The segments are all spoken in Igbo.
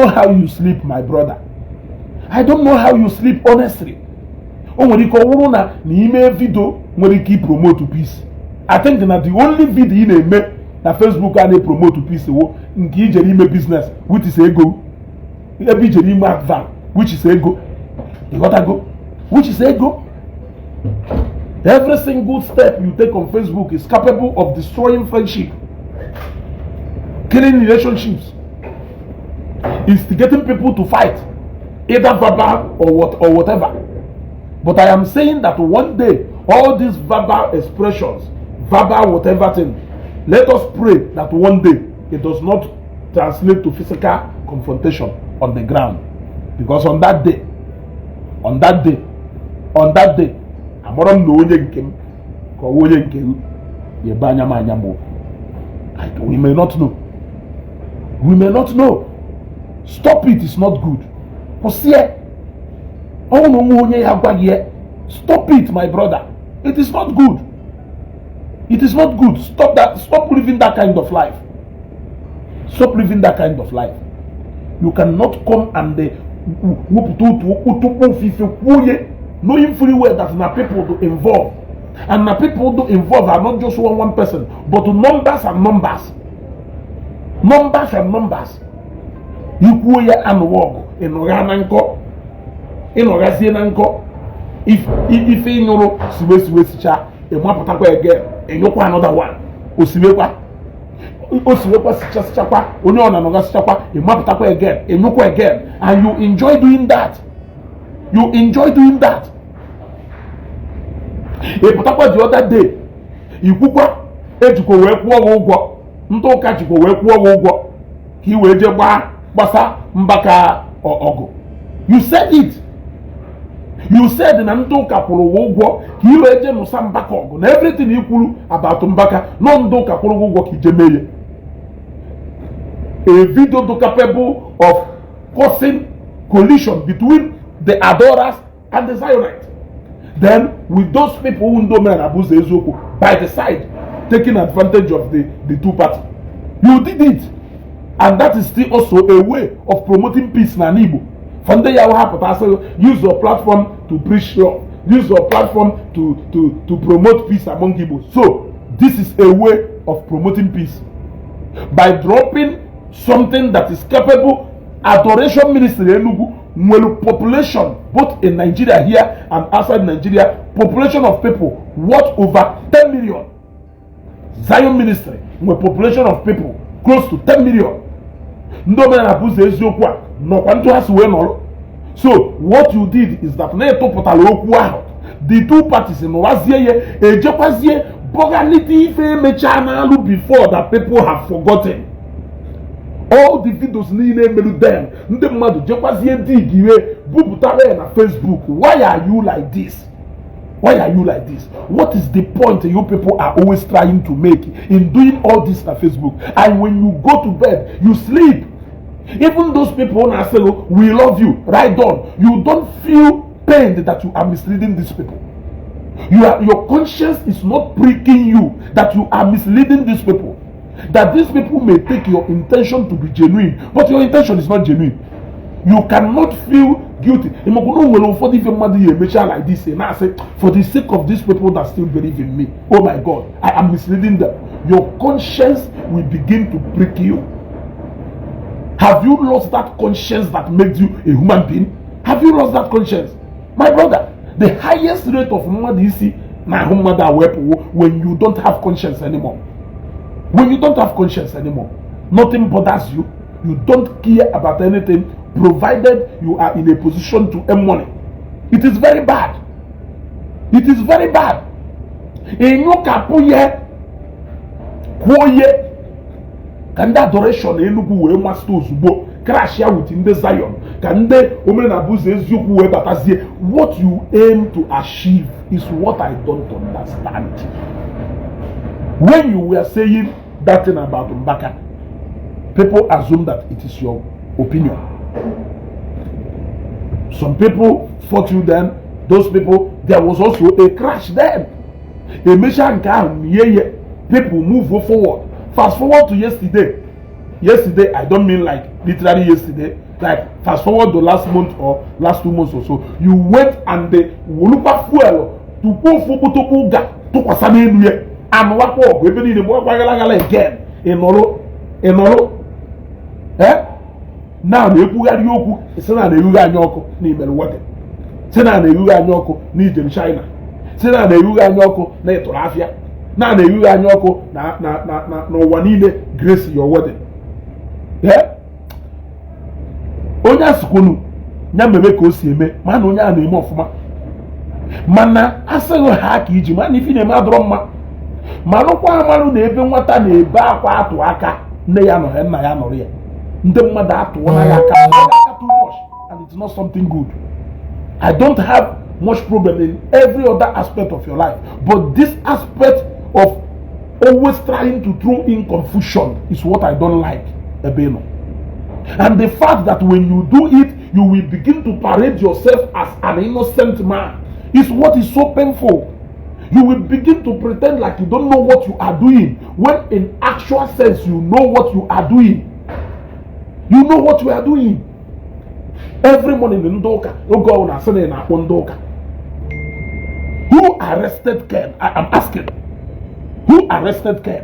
Know how you sleep, my brother. I don't know how you sleep, honestly. O nwere ike ọ bụrụ na n'ime video nwere ike promote peace. I think na the only video ị na-eme na Facebook a na-promote peace wo nke ijere ime business, which is ego, ebe ijere ime advert, which is ego. Ịghọtago? Which is ego. Every single step you take on Facebook is capable of destroying friendship, killing relationships, instigating people to fight, either verbal or what or whatever. But I am saying that one day, all these verbal expressions, verbal whatever thing, let us pray that one day it does not translate to physical confrontation on the ground. Because on that day, on that day, on that day, amara m na onye nke m ka ọ wụ onye nke m ya ebe anya m anya m o. We may not know. We may not know. Stop it, is not good. Kwụsị ya. Ọ na onwe onye ya gwa gị ya. Stop it, my brother. It is not good. It is not good. Stop that. Stop living that kind of life. Stop living that kind of life. You cannot come and wepụta otu otu ofufe kwuo ye, knowing fully well that na people do involve, and na people do involve are not just one one person, but numbers and numbers, numbers and numbers. Ikwuo ya, anụwa ọgụ, ịnụgha na nkọ, ịnọghazie na nkọ. Ife ịnyụrụ siwe siwe sichaa, ịmapụtakwa again, ịnyụkwa another one, osiwekwa osiwekwa sicha sichakwa, onye ọ na-anọga sichakwa, ịmapụtakwa again, ịnyụkwa again. And you enjoy doing that. You enjoy doing that. Ị pụtakwa the other day, ikwukwa ejikwa wee kwụọ gị ụgwọ, ndị ụka jikwa wee kwụọ gị ụgwọ ka ị wee jee gbaa gbasa Mbaka ọgụ. You said it. You said na ndị ụka kwụrụ gị ụgwọ ka ị wee jee nụsa Mbaka ọgụ, na everything i kwuru about Mbaka nọ, ndị ụka kwụrụ gị ụgwọ ka ije mee ya. A video do capable of causing collision between the adorers and the Zionites, then with those people who know men abụzọ eziokwu by the side, taking advantage of the two parties. You did it, and that is still also a way of promoting peace na Igbo. For ndị ya hapụta asị, use your platform to preach love, use your platform to promote peace among Igbo. So this is a way of promoting peace by dropping something that is capable. Adoration Ministry Enugu nwere population, both in Nigeria here and outside Nigeria, population of people worth over 10 million. Zion Ministry nwere population of people close to 10 million. Ndị omenala bụ ụzọ eziokwu a nọkwa ntụ ha si wee nọrọ. So what you did is that na ịtụpụtara okwu ahụ, the two parties nụwazie ya, ejekwazie bọghalite ife emechaa n'alụ before that people have forgotten all the videos niile emerụ them. Ndị mmadụ jekwazie dig iwe bupụtara ya na Facebook. Why are you like this? Why are you like this? What is the point you people are always trying to make in doing all this na Facebook? And when you go to bed, you sleep. Even those people na say, "We love you," right on, you don't feel pained that you are misleading these people? Your conscience is not pricking you that you are misleading these people, that these people may take your intention to be genuine, but your intention is not genuine? You cannot feel guilty. Ịmakwa na o nwere ụfọdụ ife mmadụ ya emecha like this, na-asị, "For the sake of these people that still believe in me, oh my God, I am misleading them." Your conscience will begin to prick you. Have you lost that conscience that makes you a human being? Have you lost that conscience, my brother? The highest rate of mmadụ isi na ahụ mmadụ awepụwo when you don't have conscience anymore. When you don't have conscience anymore, nothing bothers you. You don't care about anything, provided you are in a position to earn money. It is very bad. It is very bad. Ịnyụkapụ ya, kwuo ye ka ndị Adoration Enugu wee masịta ozugbo, crash ya with ndị Zion, ka ndị omenala bụ ụzọ eziokwu wee batazie. What you aim to achieve is what I don't understand. When you were saying that thing about Mbaka, people assume that it is your opinion. Some people fought you then. Those people, there was also a crash then. Emechaa nke ahụ, mie ye, people move forward. Fast forward to yesterday. Yesterday, I don't mean like literally yesterday, like fast forward to last month or last 2 months or so, you went and the wolukwa fuel tukwu ofu okpotokpo ụga tụkwasa n'elu ya, anụwakwa ọgụ ebe niile, gbakwa gala gala again. Ịnọrụ ịnọrụ, eh, na na-ekwugharị okwu si na na-erughi anya ọkụ na imere wedding, si na na-erughi anya ọkụ na ijem China, si na na-erughi anya ọkụ na ịtụrụ afịa, na na-erughi anya ọkụ na na na na n'ụwa niile grace your wedding. Eh, onye asịkwonu ya mebe ka o si eme, mana onye a na-eme ọfụma, mana asịghị ha ka iji mana ife na-eme adọrọ mma. Malụkwa amalụ na ebe nwata na-ebe akwa atụ aka nne ya nọrọ, nna ya nọrọ ya, ndị mmadụ atụọla ya aka aka too much, and it's not something good. I don't have much problem in every other aspect of your life, but this aspect of always trying to throw in confusion is what I don't like ebe ị nọ. And the fact that when you do it, you will begin to parade yourself as an innocent man is what is so painful. You will begin to pretend like you don't know what you are doing, when in actual sense you know what you are doing. You know what you are doing. Every morning ndị ụka, oge ọbụla asị na ị na-akpọ ndị ụka. Who arrested Ken? I am asking. Who arrested Ken?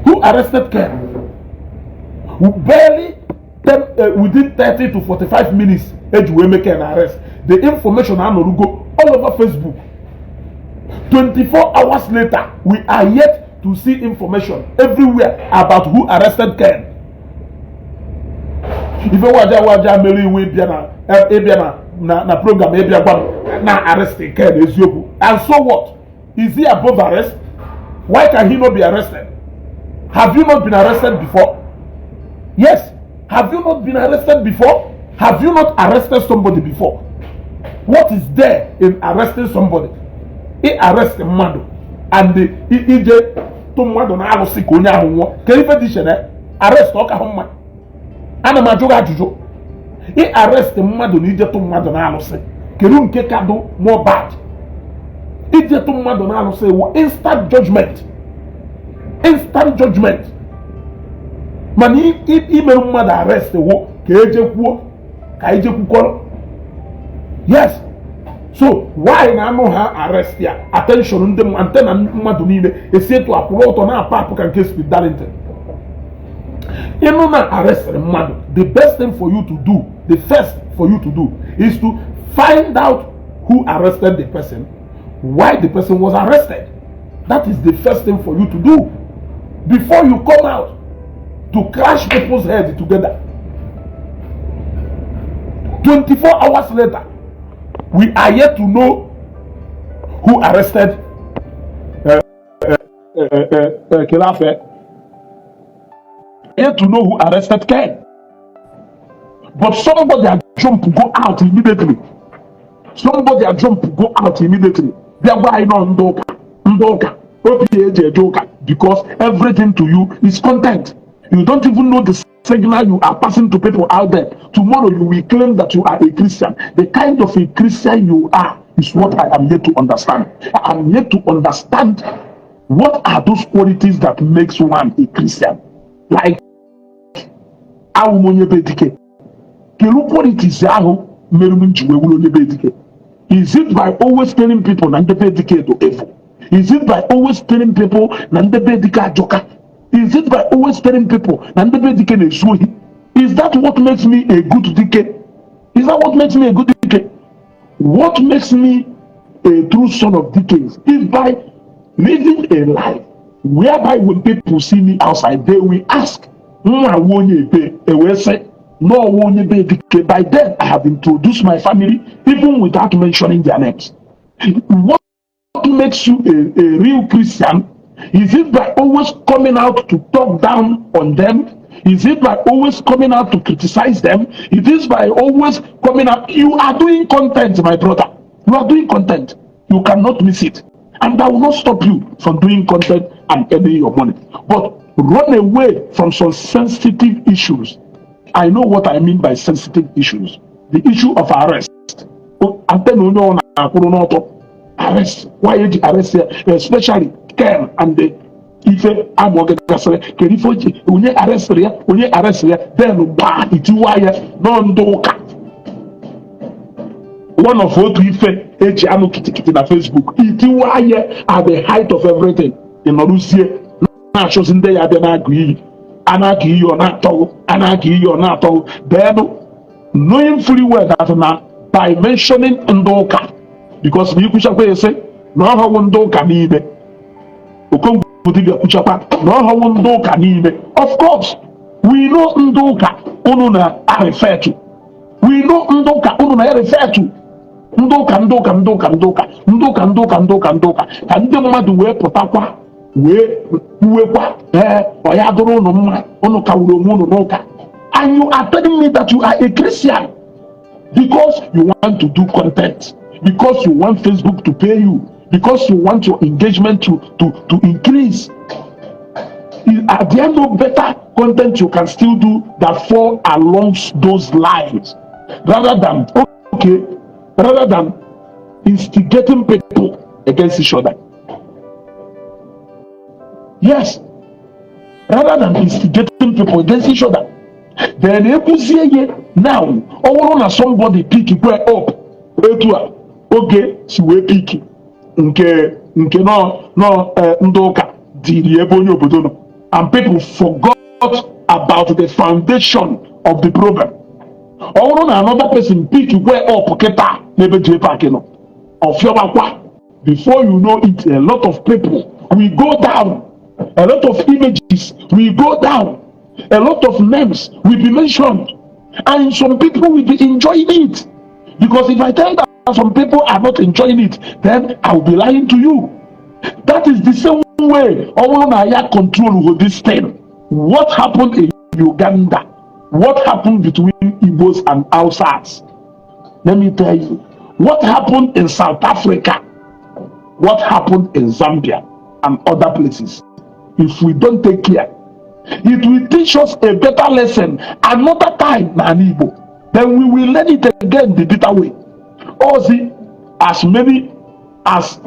Who arrested Ken? Barely 10, within 30 to 45 minutes eji wee make an arrest, the information anọrugo all over Facebook. 24 hours later, we are yet to see information everywhere about who arrested Ken. Ife waja waja mere iwu ịbịa na ịbịa na program ịbịa gwa m na arrest Ken eziokwu. And so what? Is he above arrest? Why can he not be arrested? Have you not been arrested before? Yes. Have you not been arrested before? Have you not arrested somebody before? What is there in arresting somebody? Ị arrest mmadụ and ije tụ mmadụ na arụsị ka onye ahụ nwụọ, ka ife dị iche na arrest ọ ka hụ mma? Ana m ajụ gị ajụjụ. Ị arrest mmadụ na ije tụ mmadụ na arụsị, kedu nke ka dụ more bad? Ije tụ mmadụ na arụsị wụ instant judgment, instant judgment. Mana imerụ mmadụ arrest wụ ka eje kwuo, ka eje kwukọrọ. Yes. So why na anụ ha arrest ya, attention ndị antenna mmadụ niile esi etu akwụrụ ọtọ na-apụ apụ ka nke Speed Darlington? Ịnụ na arrestịrị mmadụ, the best thing for you to do, the first for you to do is to find out who arrested the person, why the person was arrested. That is the first thing for you to do before you come out to crash people's head together. 24 hours later, we are yet to know who arrested Kelafe. Yet to know who arrested Ken. But somebody had jump go out immediately. Somebody had jump go out immediately. Bịa gwa anyị nọ ndị ụka, ndị ụka, obi eji eje ụka, because everything to you is content. You don't even know the signal you are passing to people out there. Tomorrow you will claim that you are a Christian. The kind of a Christian you are is what I am yet to understand. I am yet to understand what are those qualities that makes one a Christian. Like, awụ m onye be dike. Kedu qualities ahụ mere m ji wee wụrụ onye be dike? Is it by always telling people na ndị be dike do evil? Is it by always telling people na ndị be dike ajọka? Is it by always telling people na ndị be dike na-ezu ohi? Is that what makes me a good dike? Is that what makes me a good dike? What makes me a true son of dikes is by living a life whereby when people see me outside, they will ask, "Nwa wo onye ebe?" Ewee sị n'ọwụ onye be dike. By then I have introduced my family even without mentioning their names. What makes you a real Christian? Is it by always coming out to talk down on them? Is it by always coming out to criticize them? It is by always coming out. You are doing content, my brother. You are doing content. You cannot miss it. And that will not stop you from doing content and earning your money. But run away from some sensitive issues. I know what I mean by sensitive issues. The issue of arrest. Oh, antenna onye ọ na-akwụrụ n'ọtọ. Arrest. Why eji arrest ya? Especially Ken and the Ife amụọ gị gasịrị, kedu ife o ji onye arrestịrị ya, onye arrestịrị ya, then gbaa itiwa ya nọ ndị ụka. One of otu ife eji anụ kitikiti na Facebook, itiwa ya at the height of everything. Ị nọrụzie na-achọzi ndị ya abịa na-agụ iyi, a na-agụ iyi, ọ na-atọghụ, a na-agụ iyi, ọ na-atọghụ. Then knowing fully well that na by mentioning ndị ụka, because na ikwuchakwa ese na ọhọwụ ndị ụka niile, Okongwu dibịa kwuchakwa na ọhọwụ ndị ụka niile. Of course we know ndị ụka unu na-refer to. We know ndị ụka unu na-refer to. Ndị ụka, ndị ụka, ndị ụka, ndị ụka, ndị ụka, ndị ụka, ndị ụka, ndị ụka, ka ndị mmadụ wee pụtakwa wee kwuwekwa. Ee, ọ ya dụrụ unu mma, unu kawuru onwe unu n'ụka. And you are telling me that you are a Christian because you want to do content, because you want Facebook to pay you, because you want your engagement to increase. Are there no better content you can still do that fall along those lines, rather than, okay, rather than instigating people against each other? Yes, rather than instigating people against each other. Then ekwuzie ye now, ọ bụrụ na somebody pick kwe up etu a oge si wee pick nke nọ ndị ụka dịrị ebe onye obodo nọ, and people forgot about the foundation of the problem. Ọ bụrụ na another person pick kwe up kịta n'ebe JPAC nọ, ọfịọbakwa, before you know it, a lot of people will go down, a lot of images will go down, a lot of names will be mentioned, and some people will be enjoying it. Because if I tell you that some people are not enjoying it, then I will be lying to you. That is the same way ọ bụrụ na ya control with this thing. What happened in Uganda, what happened between Igbos and Hausas, let me tell you what happened in South Africa, what happened in Zambia and other places. If we don't take care, it will teach us a better lesson another time na Igbo. Then we will learn it again the bitter way. Ozi as many as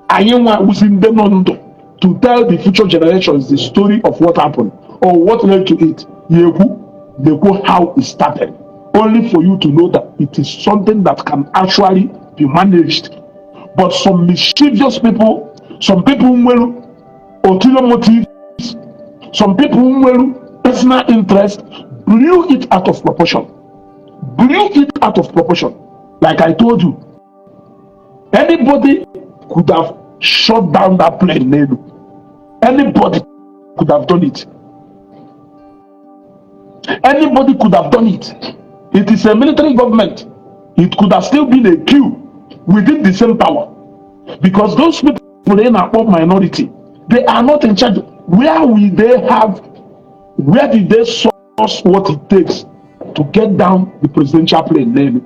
anyị nwa wusi ndị nọ ndụ to tell the future generations the story of what happened or what led to it, ya ekwu dekwu how it started, only for you to know that it is something that can actually be managed. But some mischievous people, some people nwere ulterior motives, some people nwere personal interest, blew it out of proportion, blew it out of proportion. Like I told you, anybody could have shut down that plane n'elu. Anybody could have done it. Anybody could have done it. It is a military government. It could have still been a coup within the same power, because those people in our minority, they are not in charge. Where will they have, where did they source what it takes to get down the presidential plane n'elu?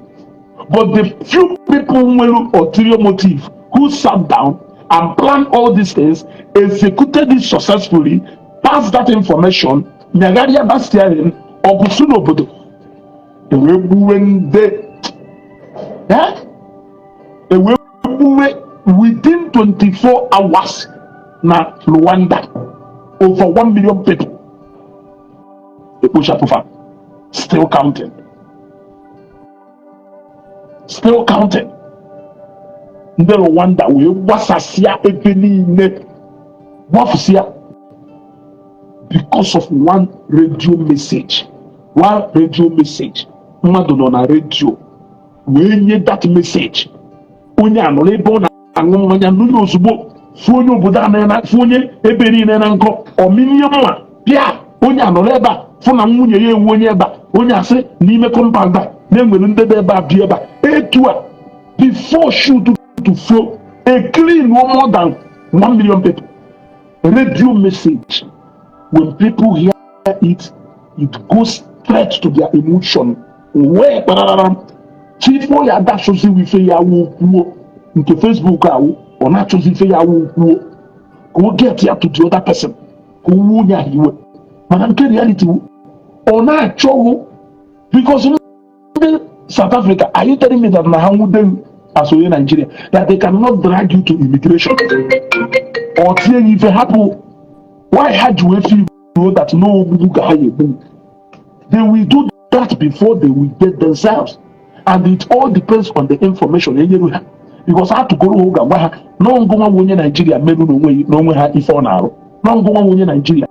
But the few people nwere ulterior motive who sat down and planned all these things, executed it successfully, passed that information, nyagharịa that steering, ọgụsụ n'obodo, ewee gbuwe ndị eh? Ewee gbuwe within 24 hours na Rwanda, over 1 million people ekpochapụfa. Still counting, still counting. Ndị Rwanda wee gbasasịa ebe niile, gbafusịa, because of one radio message, one radio message. Mmadụ nọ na redio wee nye that message. Onye a nọrọ ebe ọ na-aṅụ mmanya n'ụlọ, ozugbo fụ onye obodo a na fụ onye ebe niile na nkọ ọminie mma bịa. Onye a nọrọ ebe a fụ na nwunye ya ewu onye ebe a, onye asị n'ime compound a na-enwere ndị dị ebe a bi ebe a etu a. Before shoot to flow, a clean no more than 1 million people. Radio message, when people hear it, it goes straight to their emotion. Wee kpararara chifo ya adachọzi ife ya wụ kwuo nke Facebook awụ, ọ na-achọzi ife ya wụ kwuo ka o get ya to the other person, ka o wuo onye ahụ iwe. Mana nke reality wụ ọ na-achọghụ, because ndị South Africa, are you telling me that na ha nwude as onye Nigeria, that they cannot drag you to immigration or tie ya ife hapụ? Why ha ji wee feel that no ogbugbu ka ha ga-egbu? They will do that before they will get themselves, and it all depends on the information enyere ha, because a tụgoro ụga gwa ha na ngụnwa nwe onye Naijiria merụ n'onwe ha ife ọ na-arụ na ngụnwa nwe onye Naijiria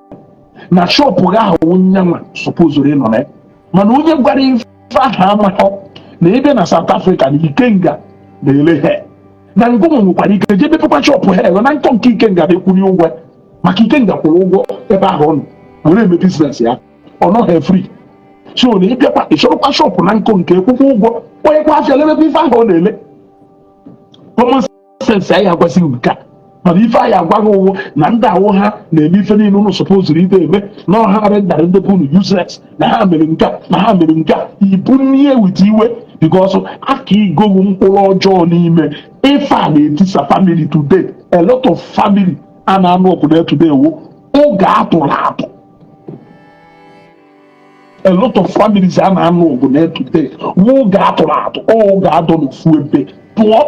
na shop gị ahụ nyanwa supposed ịnọ na ya. Mana onye gwara ife ahụ amaghọ na ebe na South Africa na Ikenga na-ele ha na ngụnwa nwekwara ike jee mepekwa shop ha na nkọ nke Ikenga na-ekwunye ụgwọ, maka Ikenga kwụrụ ụgwọ ebe ahụ ọ nọ were eme business ya, ọ nọghị free. So na ịbịakwa ịchọrọkwa shop na nkọ nke kwụkwọ ụgwọ, onye kwa afịa lebekwa ife ahụ ọ na-ele. Common sense anyị agwazighị nke a, mana ife anyị agwaghị ụwụ na ndị awụ ha na-eme ife niile ụnụ supposed ide eme na ọha rendara ndị bụ unu useless, na ha mere nke a, na ha mere nke a. Ibu n'ihe wit iwe because aka igowu mkpụrụ ọjọọ n'ime ife a na-etisa family today. A lot of family a na-anụ ọgụ na today wụ oge atụrụ atụ. A lot of families a na-anụ ọgụ na today wụ oge atụrụ atụ, oge adọ n'ofu ebe tụọ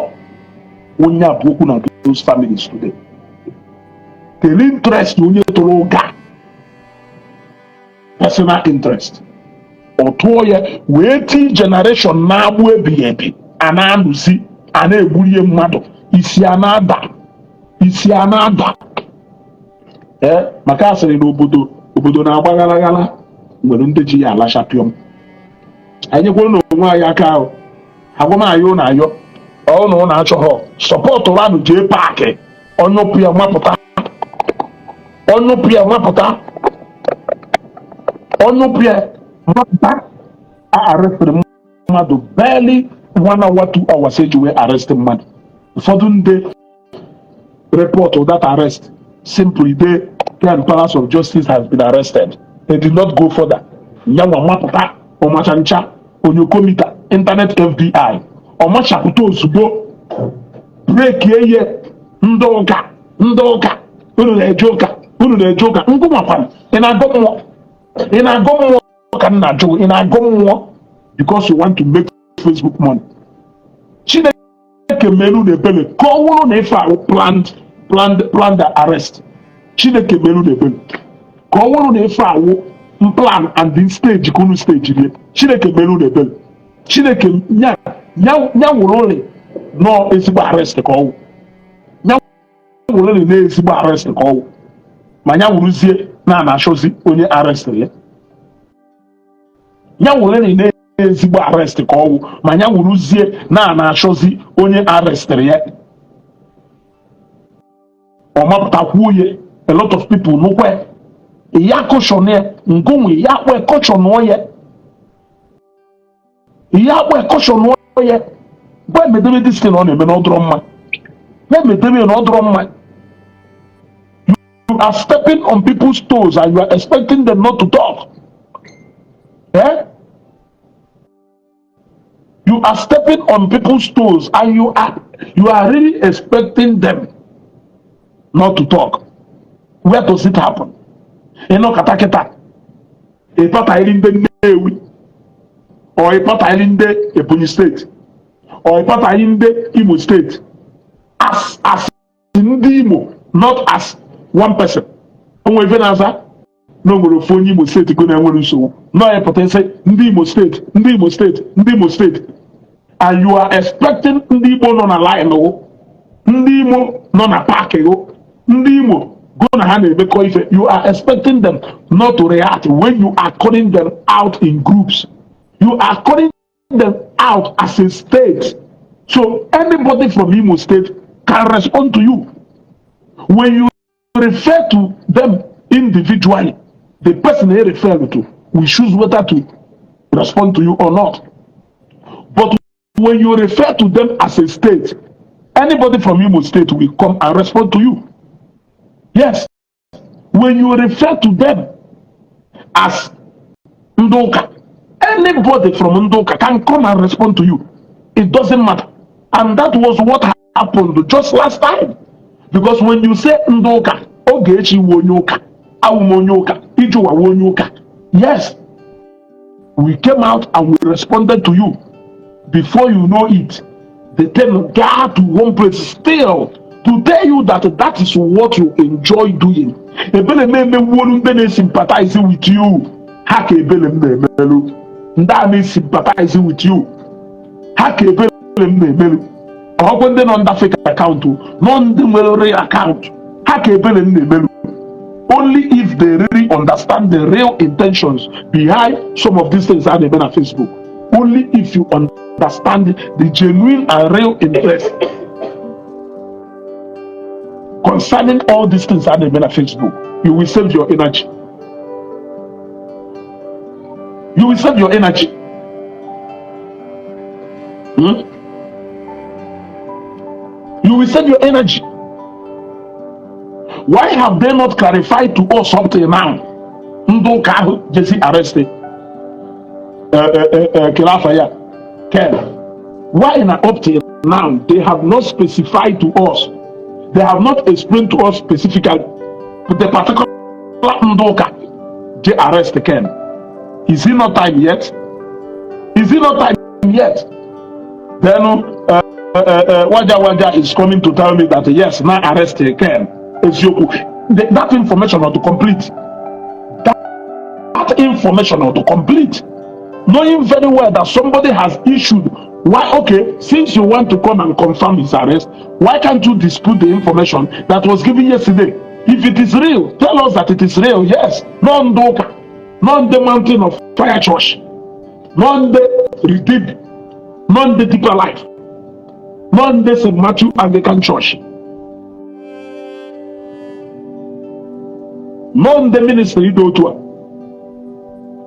onye a bụ okwu na those families today. Kedu interest onye tụrụ ụga? Personal interest. Ọ tụọ ya wee tii generation na-agbụ ebighị ebi, a na-anụzi, a na-egburie mmadụ isi, a na-ada isi, a na-ada. Ee, maka asịrị na obodo obodo na-agba ghala ghala nwere ndị ji ya alachapịọm. Anyị nyekwara na onwe anyị aka ahụ agwamayọ ụnụ ayọ ọ na ụnụ achọghọ supportụranụ jee park ọnyụpụ ya mapụta, ọnyụpụ ya mapụta, ọnyụpụ ya mapụta. A arrestịrị mmadụ barely one hour, 2 hours eji wee arrest mmadụ. Ụfọdụ ndị report that arrest simply dey Ken Palace of Justice has been arrested. They did not go further. Nyanwa mapụta ọmacha ncha onyokomita internet FBI ọmachapụta ozugbo break eye. Ndị ụka, ndị ụka, unu na-eje ụka, unu na-eje ụka ngụmakwana. Ị na-agọ mmụọ? Ị na-agọ mmụọ ka m na-ajụ? Ị na-agọ mmụọ because you want to make Facebook money? Chineke melu na ebele ka ọ wụrụ na ife ahụ planned arrest. Chineke melu na ebele ka ọ wụrụ na ife ahụ plan and the stage ka unu stage rie. Chineke melu na ebele, Chineke nya nya wụrụ ụlọ nọọ ezigbo arrest ka ọ wụ, nya wụrụ na ezigbo arrest ka ọ wụ, ma nya wụrụzie na na-achọzi onye arrestịrị ya. Nya wụrụ na ezigbo arrest ka ọ wụ, ma nya wụrụzie na na-achọzi onye arrestịrị ya. Ọ mapụtakwuo ya, a lot of people nụkwa ya caution ya ngụnwe ya akpọ caution ya, ya akpọ caution ya gwa emedebe this thing ọ na-eme na ọ dụrọ mma, gwa emedebe na ọ dụrọ mma. You are stepping on people's toes and you are expecting them not to talk, eh? You are stepping on people's toes and you are really expecting them not to talk. Where does it happen? Ịnọkọta kịta ịpọtaghịrị ndị Nnewi ọ ịpọtaghịrị ndị Ebonyi State ọ ịpọtaghị ndị Imo State as ndị Imo, not as one person. Onwe ife na-aza na o nwere ofu onye Imo State go na-enwere nsogbu nọ ya pụta nsị ndị Imo State, ndị Imo State, ndị Imo State, and you are expecting ndị Igbo nọ na line wụ ndị Imo nọ na park wụ ndị Imo go na ha na-emekọ ife. You are expecting them not to react when you are calling them out in groups. You are calling them out as a state, so anybody from Imo State can respond to you. When you refer to them individually, the person they refer to will choose whether to respond to you or not. But when you refer to them as a state, anybody from Imo State will come and respond to you. Yes. When you refer to them as ndị ụka, anybody from ndị ụka can come and respond to you. It doesn't matter. And that was what happened just last time. Because when you say ndị ụka, Ogechi wu onye ụka, awụ m onye ụka, Ijuwa wu onye ụka. Yes, we came out and we responded to you. Before you know it, the thing got to one place still to tell you that that is what you enjoy doing. Ebele m emewuolu ndị na-sympathize with you. Ha ka ebele m na-emelu. Ndị a na-sympathize with you, ha ka ebele m na-emelu. Ọgwụ ndị nọ ndị fake account, nọ ndị nwere real account, ha ka ebele m na-emelu. Only if they really understand the real intentions behind some of these things a na-eme na Facebook. Only if you understand the genuine and real interest concerning all these things a na-eme na Facebook, you will save your energy. You will save your energy. You will save your energy. Why have they not clarified to us up till now? Ndị ụka ahụ jesi arrested kele ya Ken. Why na up till now they have not specified to us? They have not explained to us specifically the particular ndị ụka je arrest Ken. Is it not time yet? Is it not time yet? Then Waja Waja is coming to tell me that yes, now arrest Ken. Eziokwu. That information not to complete. That information not to complete. Knowing very well that somebody has issued. Why? Okay, since you want to come and confirm his arrest, why can't you dispute the information that was given yesterday? If it is real, tell us that it is real. Yes, not Ndoka, not the Mountain of Fire Church, not the Redeemed, not the Deeper Life, not the St. Matthew Anglican Church, not the ministry dị otu a.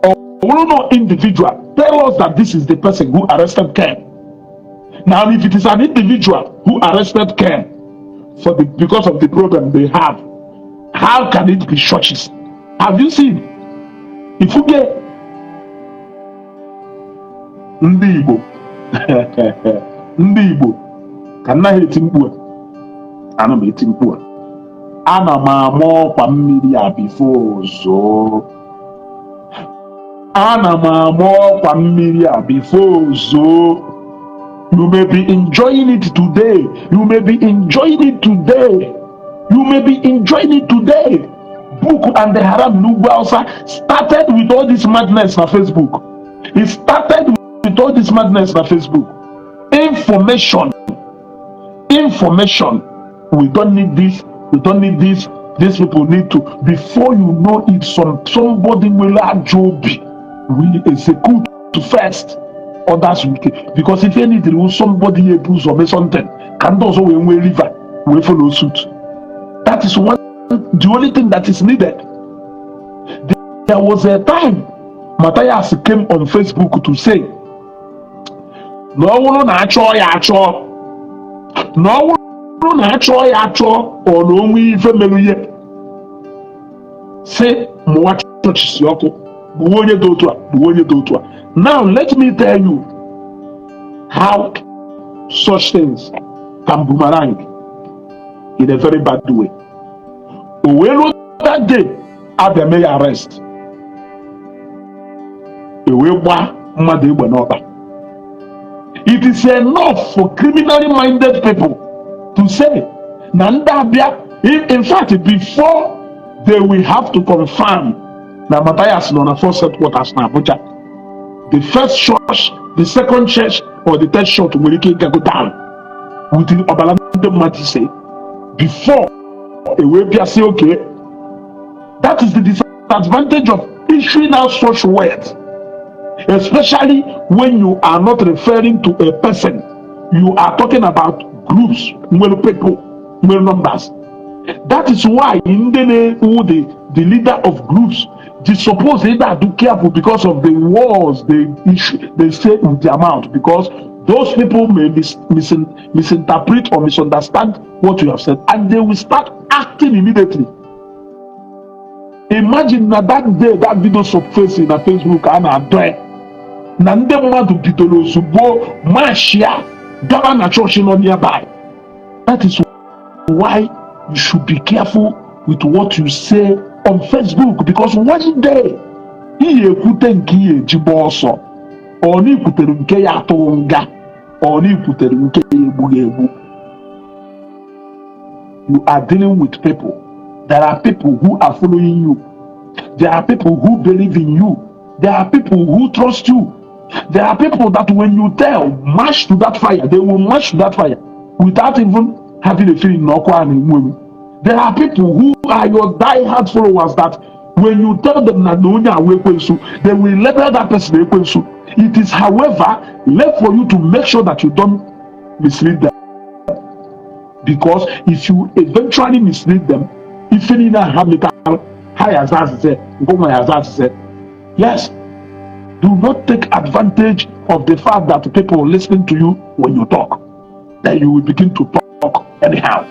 Ọ bụrụ na individual, tell us that this is the person who arrested Ken. Now, if it is an individual who arrested Ken because of the problem they have, how can it be churches? Have you seen? If you get ndị Igbo, ndị Igbo ka nnaghị eti mkpu a, ana m eti mkpu a, ana m ama ọkwa mmiri a before zoo. Ana m ama ọkwa mmiri a before zoo. You may be enjoying it today. You may be enjoying it today. You may be enjoying it today. Boko and the Haram n'Ugwu Hausa started with all this madness na Facebook. It started with all this madness na Facebook. Information, information. We don't need this. We don't need this. These people need to. Before you know it, somebody will have job. We execute first. Others will take. Because if anything, somebody able to make something, can also wee nwee liver, wee follow suit. That is one the only thing that is needed. There was a time Matthias came on Facebook to say na ọ bụrụ na achọọ ya achọọ, na ọ bụrụ na achọọ ya achọọ, ọ na onwe ife mere ihe si mụwa chọọchị si ọkụ gbuwe onye dị otu a, gbuwe onye dị otu a. Now let me tell you how such things can boomerang in a very bad way. O wee ruo that day abịa mee ya arrest, e wee gbaa mmadụ egbe n'ọkpa. It is enough for criminally minded people to say na ndị abịa. In fact, before they will have to confirm na Matthias nọ na force headquarters na Abuja, the first church, the second church or the third shot nwere ike ịgago down with ọbara ndị mmadụ ise before e wee bịa sị okay. That is the disadvantage of issuing out such words, especially when you are not referring to a person. You are talking about groups nwere people, nwere numbers. That is why ndị na-ewu the leader of groups dey suppose either do careful because of the words they issue, they say with their mouth, because those people may misinterpret or misunderstand what you have said and they will start acting immediately. Imagine na that day that video surface na Facebook, a na-adọ ya na ndị mmadụ bidoro ozugbo mashia gaba na chọọchị nọ nearby. That is why you should be careful with what you say on Facebook, because one day ihe ekwute nke ihe eji gba ọsọ, ọ na ikwutere nke ya atụghị nga, ọ na ikwutere nke ya egbughị egbu. You are dealing with people that There are people who are following you. There are people who believe in you. There are people who trust you. There are people that when you tell, march to that fire, they will march to that fire without even having a feeling. Na ọkụ a na-enwu enwu. There are people who are your die-hard followers that when you tell them na onye a wụ ekwensu, they will label that person ekwensu. It is, however, left for you to make sure that you don't mislead them. Because if you eventually mislead them, ife niile a ha metara, ha ya aza azịza, nke nwa ya aza azịza. Yes, do not take advantage of the fact that people listening to you when you talk. Then you will begin to talk anyhow.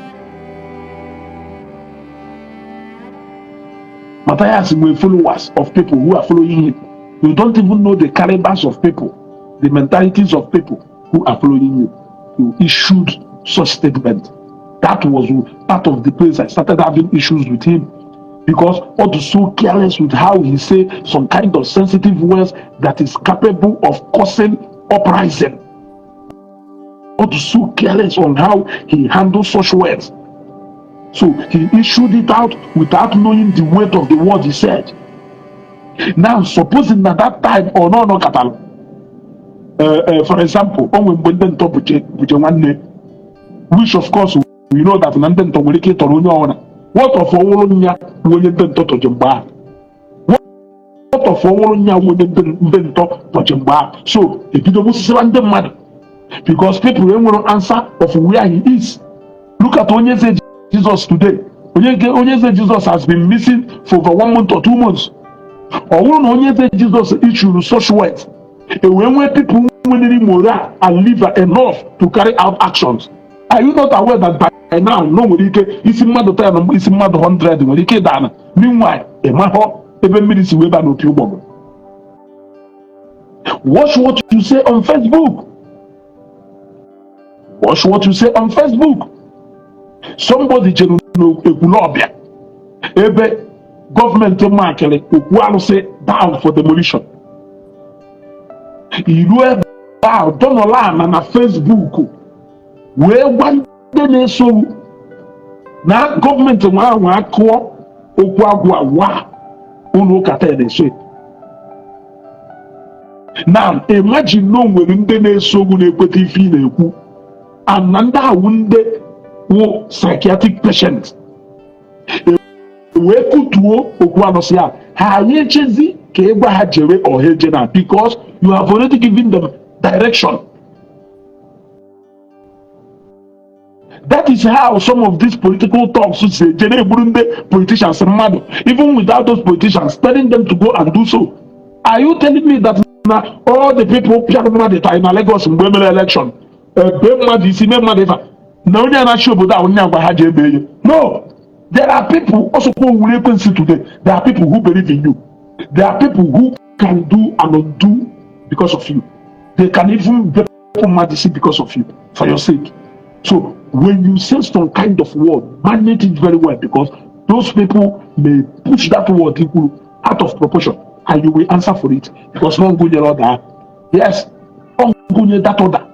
Matthias were followers of people who are following him. You don't even know the calibers of people, the mentalities of people who are following you. You issued such statement. That was part of the place I started having issues with him, because what is so careless with how he say some kind of sensitive words that is capable of causing uprising. What is so careless on how he handles such words. So he issued it out without knowing the weight of the word he said. Now, supposing that that time or no no katal, for example, onwe mgbe ndị ntọ buje nwanne, which of course we know that na ndị ntọ nwere ike ịtọrọ onye ọbụla. What of ọwụrụ nya bụ onye ndị ntọ tọji mgbe ahụ? What of ọwụrụ nya bụ onye ndị ntọ tọji mgbe ahụ? So ebido gbusisiwa ndị mmadụ because people enwere answer of where he is. Look at onye eze Jesus today. Onye eze Jesus has been missing for over one month or 2 months. Ọ bụrụ na onye eze Jesus issued such words, e wee nwee people nwere moral and liver enough to carry out actions. Are you not aware that by now no nwere ike isi mmadụ 10, isi mmadụ 100 nwere ike ịda ana? Meanwhile, ị mahọ ebe mmiri si wee ba n'opi ụgbọgụ. Watch what you say on Facebook. Watch what you say on Facebook. Somebody jere n'Ekwulọbịa ebe gọọmenti makịrị okwu arụsị down for demolition. Iru ebe ahụ dọnọla ana na Facebook wee gwa ndị na-eso na gọọmenti nwa ahụ akụọ okwu agwụ agwa ụlọ ụka taa na-eso. Now imagine na o nwere ndị na-eso ogwu na-ekweta ife ị na-ekwu, and na ndị awụ ndị wụ psychiatric patient wee kutuo okwu arụsị a, ha anyị echezi ka ị gwa ha jere ọha eje na, because you have already given them direction. That is how some of these political talks si eje na-egburu ndị politicians mmadụ, even without those politicians telling them to go and do so. Are you telling me that na all the people pịara mmadụ taa na Lagos mgbe e mere election, bee mmadụ isi, mee mmadụ ịfa, na onye na-achị obodo ahụ onye agwa ha ji ebe ihe? No, there are people also who ekwensu today. There are people who believe in you. There are people who can do and undo because of you. They can even bepụ mmadụ isi because of you, for your sake. So when you say some kind of word, manage it very well, because those people may push that word equal out of proportion and you will answer for it, because no ngụnyere order. Yes, ngụnye that order.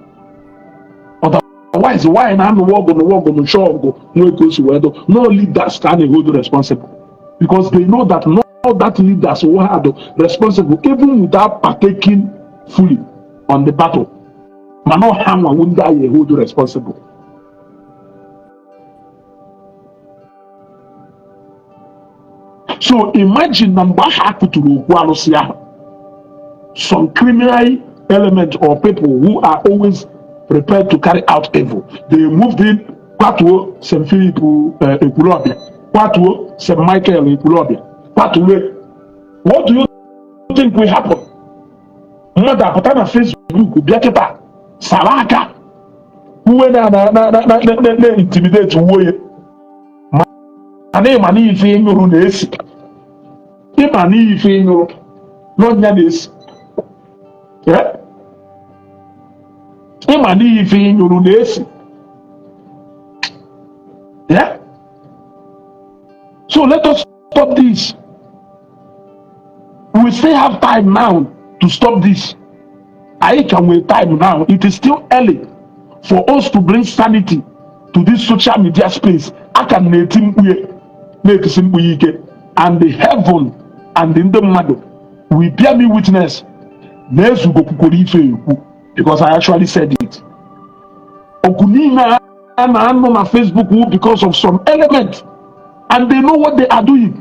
Otherwise, why na anụwa ọgụ n'ụwa ọgụ n'ụchọ ọgụ nwee ka o si wee do? No leaders ka a na-hold responsible, because they know that no that leaders will have responsible even without partaking fully on the battle, mana ọha nwanwu ndị anyị hold responsible. So imagine na mgbe ahụ a kụturu okwu arụsị ahụ, some criminal element or people who are always prepared to carry out evil, they moved in, kwatuo St. Philip Ekwulọbịa, kwatuo St. Michael Ekwulọbịa, kwatuo. What do you think will happen? Mmadụ apụta na Facebook bịa kịta sara aka uwe na na na na na na na intimidate wuo ya, mana ịma na ife ịnyụrụ na-esi, ịma na ife ịnyụrụ n'ọnya na-esi, ịma na ife ịnyụrụ na-esi. So let us stop this. We still have time now to stop this. Anyị ka nwee time now. It is still early for us to bring sanity to this social media space. A ka m na-eti mkpu ya. Na-etisi mkpu ya ike, and the heaven and ndị mmadụ will bear me witness na Ezugo kwukwara ife ekwu, because I actually said it. Ọgụ niile a na-anọ na Facebook wụ because of some element, and they know what they are doing.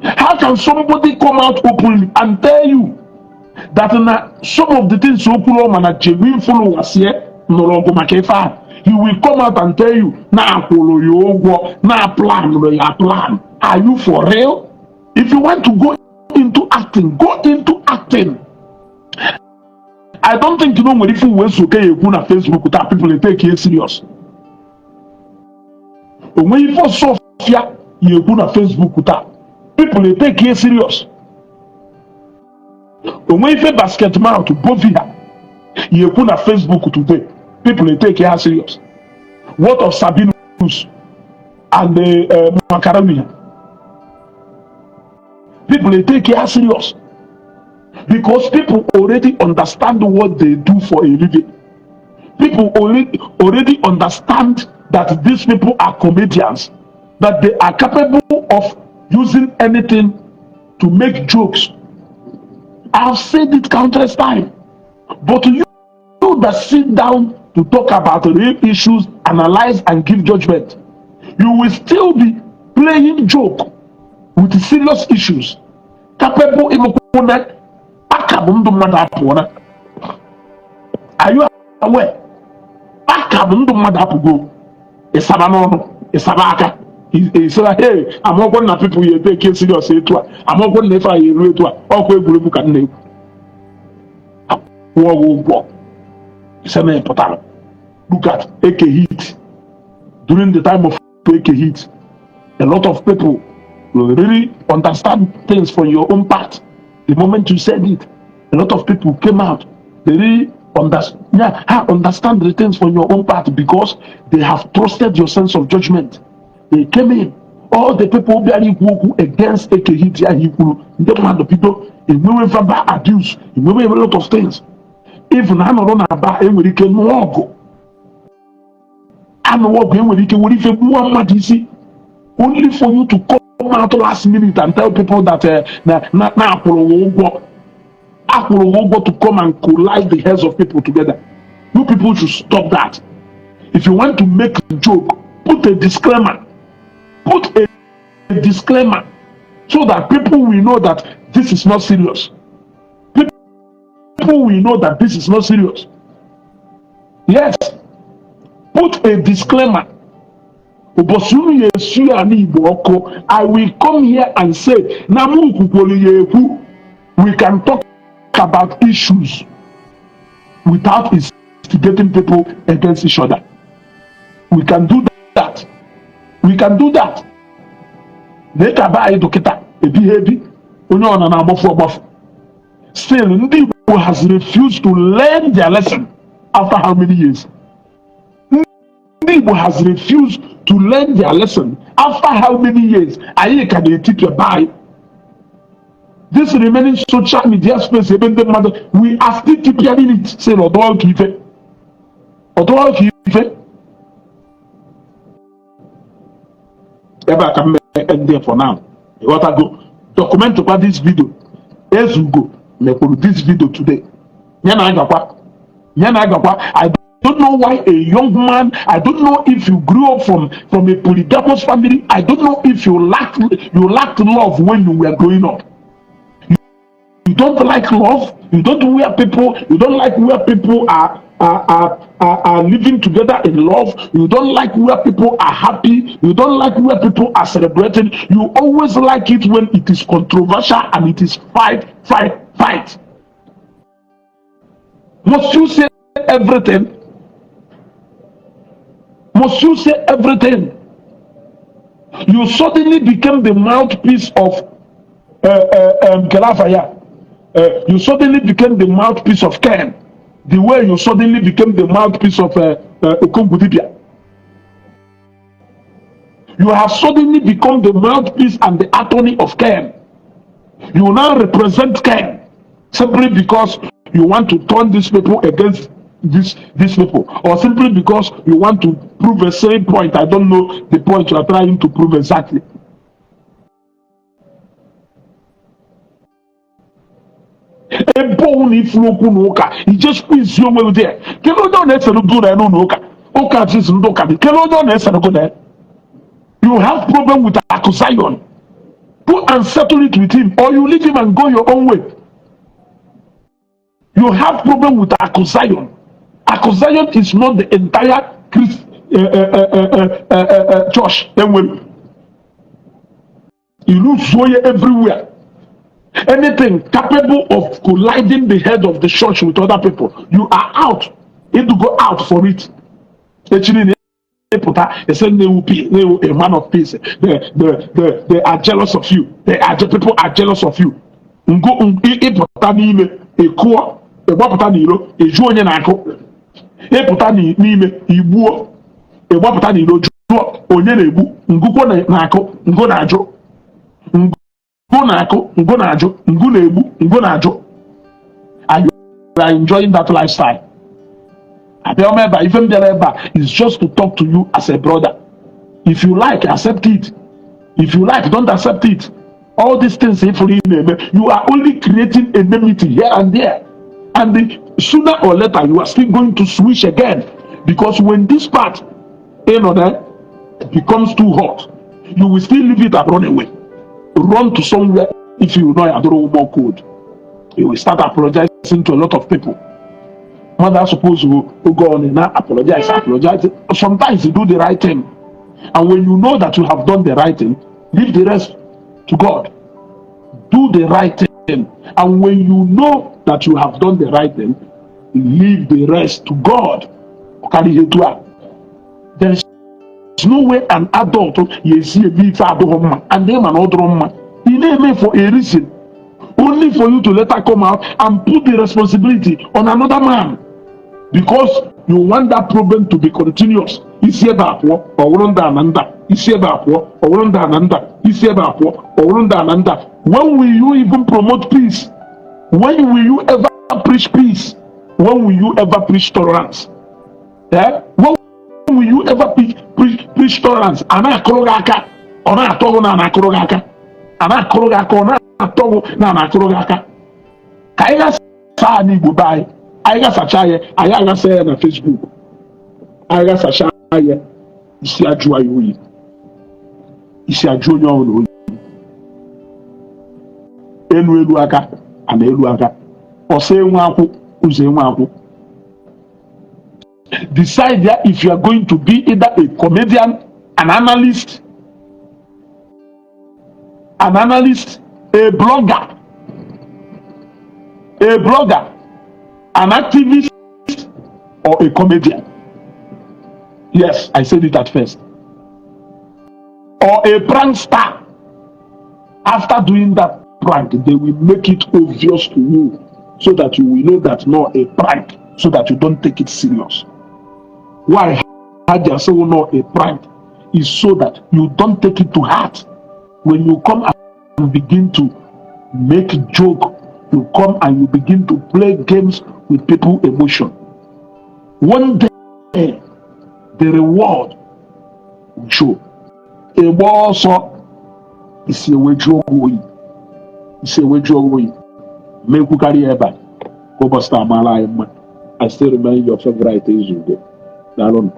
How can somebody come out openly and tell you that na some of the things o kwuru ọma na genuine followers ya nụrụ ọgụ maka ife ahụ? He will come out and tell you na akwụrụ ya ụgwọ, na plan ya plan. Are you for real? If you want to go into acting, go into acting. I don't think you know nwere ife uwe so ya ekwu na Facebook taa people take it serious. O nweghị ife ọsọfịa ya ekwu na Facebook taa people take it serious. O nweghị ife basket mouth bovia ya ekwu na Facebook today people take ya serious. What of Sabinus and the Macaroni? People take ya serious because people already understand what they do for a living. People already understand that these people are comedians, that they are capable of using anything to make jokes. I've said it countless times, but you that sit down to talk about real issues, analyze and give judgment, you will still be playing joke with serious issues capable ịbụkwu na akabụ ndụ mmadụ apụọna. Are you aware? Akabụ ndụ mmadụ apụgo. Ịsaba n'ọnụ, ịsaba aka, ịsaba hey, amaọkwọ na people ya take serious etu a, amaọkwọ na ife a ya eru etu a. Ọkwa egwuregwu ka m na-egwu. Akwụọ gị ụgwọ ise na ịpụtara. Look at Eke Hit. During the time of Eke Hit, a lot of people will really understand things from your own part. The moment you said it, a lot of people came out. They really understand, yeah, understand the things from your own part because they have trusted your sense of judgment. They came in. All the people bịara ikwu okwu against Eke Hit ahụ ikwuru, ndị mmadụ bido enwewe verbal abuse, enwewe a lot of things. Even anọrọ na aba, enwere ike nụọ ọgụ, anụọ ọgụ, enwere ike were ife gbuo mmadụ isi, only for you to come out last minute and tell people that na akwụrụ gị ụgwọ, akwụrụ gị ụgwọ to come and collide the heads of people together. You people should stop that. If you want to make a joke, put a disclaimer. Put a disclaimer so that people will know that this is not serious. People will know that this is not serious. Yes, put a disclaimer. Ụbọchị unu ya esu ya n'Igbo ọkụ, I will come here and say na mụ kwukwuru ya ekwu. We can talk about issues without instigating people against each other. We can do that. We can do that. Lee ka be anyị dọkịta ebighị ebi, onye ọna na-agbafu agbafu. Still ndị Igbo has refused to learn their lesson. After how many years? Ndị Igbo has refused to learn their lesson. After how many years? Anyị ka na-etipịa be anyị. This remaining social media space ebe ndị mmadụ, we are still tipịaring it. Say ọdọ ka ife, ọdọ ka ife ebe a ka m end there for now. Ịghọtago? Document kwa this video. Ezugo mekwuru this video today, ya na agakwa, ya na agakwa. I don't know why a young man, I don't know if you grew up from a polygamous family. I don't know if you lacked love when you were growing up. You don't like love. You don't like where people are living together in love. You don't like where people are happy. You don't like where people are celebrating. You always like it when it is controversial and it is fight, fight, fight. Must you say everything? Must you say everything? You suddenly became the mouthpiece of Kelafaya. You suddenly became the mouthpiece of Ken. The way you suddenly became the mouthpiece of Okongudibia. You have suddenly become the mouthpiece and the attorney of Ken. You now represent Ken simply because you want to turn these people against these people, or simply because you want to prove a certain point. I don't know the point you are trying to prove exactly. Ebe ọwụ na ifuru okwu na ụka, ije squeeze onwe gị there. Kedu onye ọ na-esere gụ na n'ụlọ ụka? Ụka Jiz, ndị ụka dị, kedu onye ọ na-esere gụ na? You have problem with Akụ Zion, go and settle it with him, or you leave him and go your own way. You have problem with Akụ Zion. Akụ Zion is not the entire Christ, church enwere ilu zuo ya everywhere. Anything capable of colliding the head of the church with other people, you are out. It to go out for it. Echi niile ịpụta ese na-ewu na-ewu a man of peace. They are jealous of you. They are People are jealous of you. Ngo ịpụta n'ime ịkụọ, ịgbapụta n'iro, eju onye na-akụ. Ịpụta n'ime igbuo, ịgbapụta n'iro, jụọ onye na-egbu. Ngụkwo na-akụ, ngụ na-ajụ, ngụ na-akụ, ngụ na-ajụ, ngụ na-egbu, ngụ na-ajụ, and you are enjoying that lifestyle. Abịa m ebe a, ife m bịara ebe a is just to talk to you as a brother. If you like, accept it. If you like, don't accept it. All these things ifuru ị na-eme, you are only creating enmity here and there, and sooner or later you are still going to switch again, because when this part there becomes too hot, you will still leave it and run away, run to somewhere. If you know adoro more code, you will start apologizing to a lot of people. Mother suppose to go on and now apologize, apologize. Sometimes you do the right thing, and when you know that you have done the right thing, leave the rest to God. Do the right thing, and when you know that you have done the right thing, leave the rest to God. Ọkara ihe etu a. There is no way an adult ya esi eme ife adịghị mma, and ị ma na ọ dụrụ mma, ị na-eme for a reason, only for you to later come out and put the responsibility on another man because you want that problem to be continuous. Isi ebe a pụọ, ọwụrụ ndị a na nda. Isi ebe a pụọ, ọwụrụ ndị a na nda. Isi ebe a pụọ, ọwụrụ ndị a na nda. When will you even promote peace? When will you ever preach peace? When will you ever preach tolerance? Eh? When will you ever preach tolerance? A na-akụrụ gị aka, ọ na-atọ gị na a na-akụrụ gị aka. A na-akụrụ gị aka, ọ na-atọ gị na a na-akụrụ gị aka. Ka anyị ghasaa n'Igbo be anyị, anyị ghasacha ya, anyị aghasa ya na Facebook, anyị ghasacha ya, isi ajụ anyị oyi, isi ajụ onye ọbụla oyi. Elu elu aka a na-elu aka, ọsọ enwe akwụ, ụzọ enwe akwụ. Decide there if you are going to be either a comedian, an analyst, a blogger, an activist or a comedian. Yes, I said it at first. Or a prankster. After doing that prank, they will make it obvious to you so that you will know that not a prank, so that you don't take it serious. Why ha ji asị not a prank is so that you don't take it to heart. When you come and begin to make joke, you come and you begin to play games with people emotion. One day, the reward will show. Ịgba ọsọ, isi eweju oge oyi, isi eweju oge oyi. Ma ekwukarị ya ebe a, ka ụbọchị taa mara anyị mma. I still remain your favorite Ezugo. Daalụnụ.